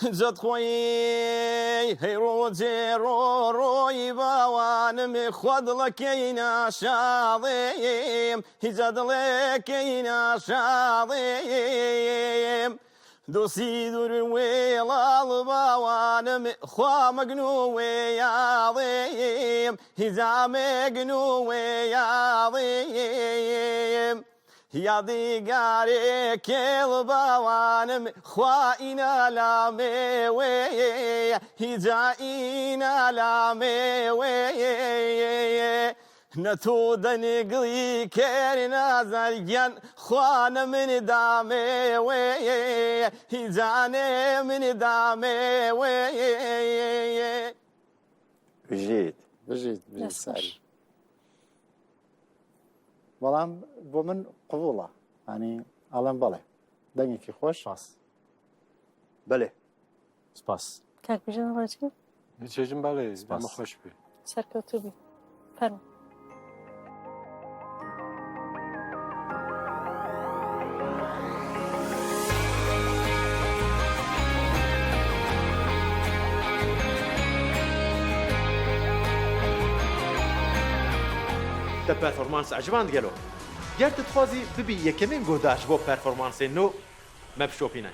جەت خۆی هەی ڕۆجێ ڕۆ ڕۆی باوانم خوا دڵەکەی ناشاڵێم هیجا دڵێکەی ناشاڵێم دۆسی دوور وێڵاڵ باوانم خوا مەگنو وێیاڵێم هیجا مەگنو وێیاڵێم یادیگارێ کێڵ باوانم خوا ئینا لامێوێ هیجا ئینا لامێوێ نە تۆ دەنگڵی کێر نازار گیان خوا نە من دامێوێ هیجانێ من دامێوێ. بژیت. بژیت بژیت ساری. بەڵام بۆ من قبوڵە ینی ئەڵێم بەڵێ دەنگێکی خۆش سپاس بەێ سپاس کاک بژێن ڕۆچی چێژم بەڵێ سپاس خۆش بێ سەرکەوتوو بی فەرموو. Te performans eciband gelo? Ger tu dixwazî bibî yekemîn guhdar ji bo performansên nû, me bişopîne.